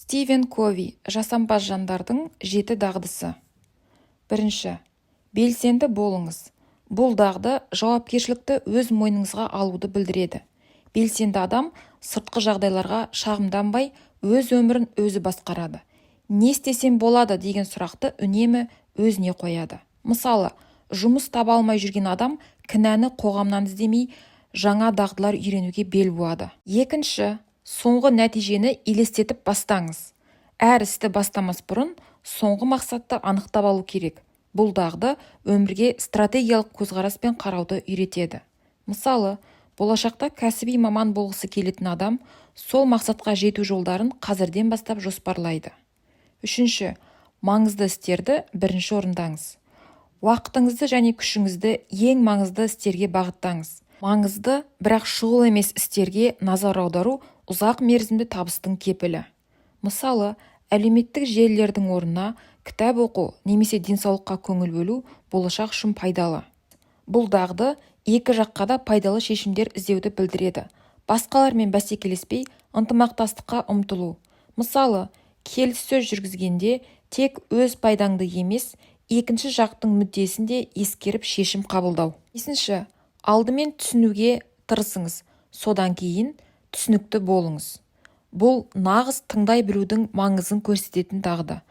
Стивен Кови: «Жасампаз жандардың жеті дағдысы». Бірінші, белсенді болыңыз. Бұл дағды жауапкершілікті өз мойныңызға алуды білдіреді. Белсенді адам сыртқы жағдайларға шағымданбай, өз өмірін өзі басқарады. «Не істесем болады?» деген сұрақты үнемі өзіне қояды. Мысалы, жұмыс таба алмай жүрген адам кінәні қоғамнан іздемей, жаңа дағдылар үйренуге бел буады. Екінші, соңғы нәтижені елестетіп бастаңыз. Әр істі бастамас бұрын соңғы мақсатты анықтап алу керек. Бұл дағды өмірге стратегиялық көзқараспен қарауды үйретеді. Мысалы, болашақта кәсіби маман болғысы келетін адам сол мақсатқа жету жолдарын қазірден бастап жоспарлайды. Үшінші, маңызды істерді бірінші орындаңыз. Уақытыңызды және күшіңізді ең маңызды істерге бағыттаңыз. Маңызды, бірақ шұғыл емес істерге назар аудару ұзақ мерзімді табыстың кепілі. Мысалы, әлеуметтік желілердің орнына кітап оқу немесе денсаулыққа көңіл бөлу болашақ үшін пайдалы. Бұл дағды екі жаққа да пайдалы шешімдер іздеуді білдіреді. Басқалармен бәсекелеспей, ынтымақтастыққа ұмтылу. Мысалы, келіссөз жүргізгенде тек өз пайдаңды емес, екінші жақтың мүддесін де ескеріп шешім қабылдау. Бесінші, алдымен түсінуге тырысыңыз, содан кейін түсінікті болыңыз. Бұл нағыз тыңдай білудің маңызын көрсететін дағды.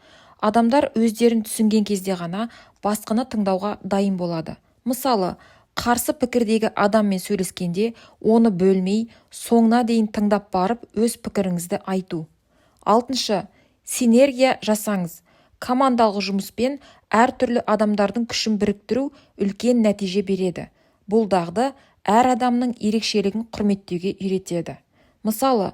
Адамдар өздерін түсінген кезде ғана басқаны тыңдауға дайын болады. Мысалы, қарсы пікірдегі адаммен сөйлескенде оны бөлмей, соңына дейін тыңдап барып, өз пікіріңізді айту. Алтыншы, синергия жасаңыз. Командалық жұмыспен әртүрлі адамдардың күшін біріктіру үлкен нәтиже береді. Бұл дағды әр адамның ерекшелігін құрметтеуге үйретеді. Мысалы,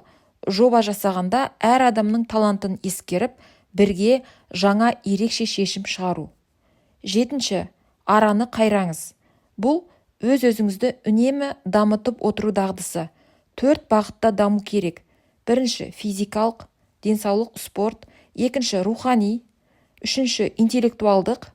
жоба жасағанда әр адамның талантын ескеріп, бірге жаңа, ерекше шешім шығару. Жетінші, араны қайраңыз. Бұл өз-өзіңізді үнемі дамытып отыру дағдысы. Төрт бағытта даму керек: бірінші, физикалық денсаулық, спорт; екінші, рухани; үшінші, интеллектуалдық;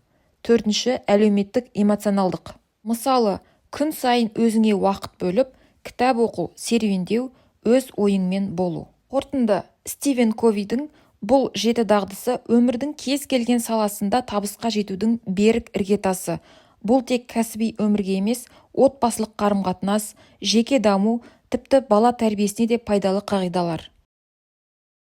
төртінші, әлеуметтік эмоционалдық. Мысалы, күн сайын өзіңе уақыт бөліп, кітап оқу, серуендеу, өз ойыңмен болу. Қорытынды: Стивен Ковидің бұл жеті дағдысы өмірдің кез келген саласында табысқа жетудің берік іргетасы. Бұл тек кәсіби өмірге емес, отбасылық қарым-қатынас, жеке даму, тіпті бала тәрбиесіне де пайдалы қағидалар.